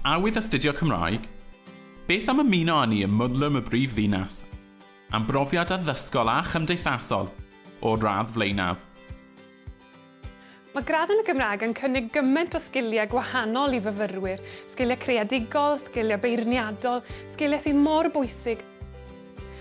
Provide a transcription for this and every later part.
Awydd astudio Cymraeg? Beth am ymuno â ni ym mwrlwm y brif ddinas am brofiad addysgol a chymdeithasol o'r radd flaenaf? Mae gradd yn y Gymraeg yn cynnig gymaint o sgiliau gwahanol i fyfyrwyr, sgiliau creadigol, sgiliau beirniadol, sgiliau sydd mor bwysig.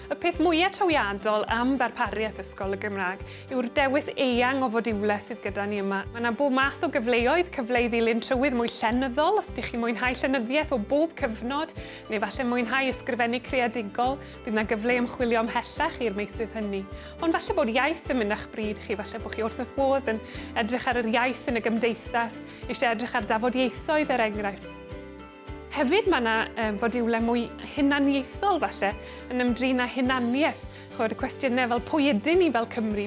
Y peth mwyaf trawiadol am ddarpariaeth Ysgol y Gymraeg yw'r dewis eang o fodiwlau sydd gyda ni yma. Mae yna bob math o gyfleoedd, cyfle i ddilyn trywydd mwy llenyddol os dych chi'n mwynhau llenyddiaeth o bob cyfnod, neu falle mwynhau ysgrifennu creadigol, bydd yna gyfle i ymchwilio ymhellach i'r meysydd hynny. Ond falle bod iaith yn mynd â'ch bryd chi, falle bod chi wrth eich bodd yn edrych ar yr iaith yn y gymdeithas, eisiau edrych ar dafodieithoedd er enghraifft. Hefyd mae yna um, fodiwlau mwy hunaniaethol falle, yn ymdrin â hunaniaeth, chwbod, y cwestiynau fel pwy ydyn ni fel Cymry?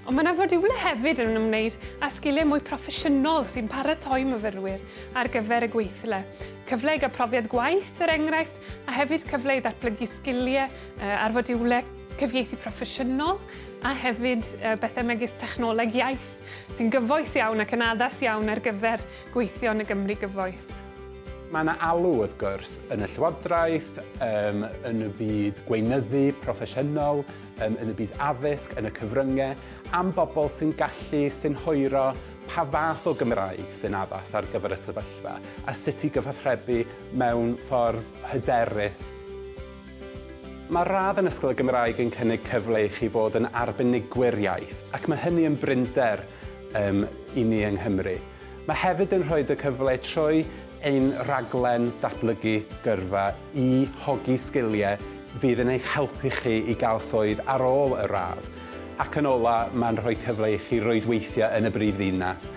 Ond mae yna fodiwlau hefyd yn ymwneud â sgiliau mwy proffesiynol sy'n paratoi myfyrwyr ar gyfer y gweithle. Cyfle i gael profiad gwaith, er enghraifft, a hefyd cyfle i ddatblygu sgiliau uh, ar fodiwlau cyfieithu proffesiynol a hefyd uh, bethau megis technoleg iaith sy'n gyfoes iawn ac yn addas iawn ar gyfer gweithio yn y Gymru gyfoes. Mae yna alw, wrth gwrs, yn y llywodraeth, um, yn y byd gweinyddu proffesiynol, um, yn y byd addysg, yn y cyfryngau, am bobl sy'n gallu synhwyro pa fath o Gymraeg sy'n addas ar gyfer y sefyllfa a sut i gyfathrebu mewn ffordd hyderus. Mae'r radd yn Ysgol y Gymraeg yn cynnig cyfle i chi fod yn arbenigwyr iaith, ac mae hynny yn brinder um, i ni yng Nghymru. Mae hefyd yn rhoi y cyfle trwy ein rhaglen datblygu gyrfa i hogi sgiliau fydd yn eich helpu chi i gael swydd ar ôl y radd. Ac yn ola, mae'n rhoi cyfle i chi rwydweithio yn y brif ddinas.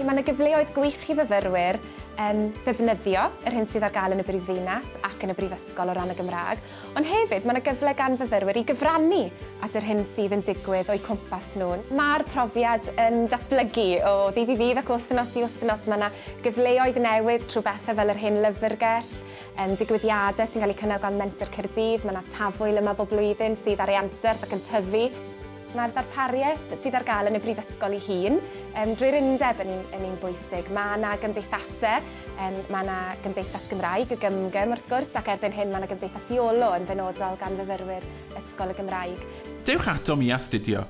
Mae yna gyfleoedd gwych i fyfyrwyr um, ddefnyddio yr hyn sydd ar gael yn y brifddinas ac yn y brifysgol o ran y Gymraeg, Ond hefyd, mae yna gyfle gan fyfyrwyr i gyfrannu at yr hyn sydd yn digwydd o'u cwmpas nhw. Mae'r profiad yn datblygu o ddydd i ddydd ac o wythnos i wythnos. Mae yna gyfleoedd newydd trwy bethau fel yr hen lyfrgell, um, digwyddiadau sy'n cael eu cynnal gan Menter Caerdydd, mae yna tafwyl yma bob blwyddyn sydd ar ei anterth ac yn tyfu. Mae'r ddarpariaeth sydd ar gael yn y brifysgol ei hun, um, drwy'r undeb yn un, yn un bwysig. Mae yna gymdeithasau, um, mae yna gymdeithas Gymraeg, y GymGym wrth gwrs, ac erbyn hyn mae yna gymdeithas Iolo yn benodol gan fyfyrwyr Ysgol y Gymraeg. Dewch atom i astudio.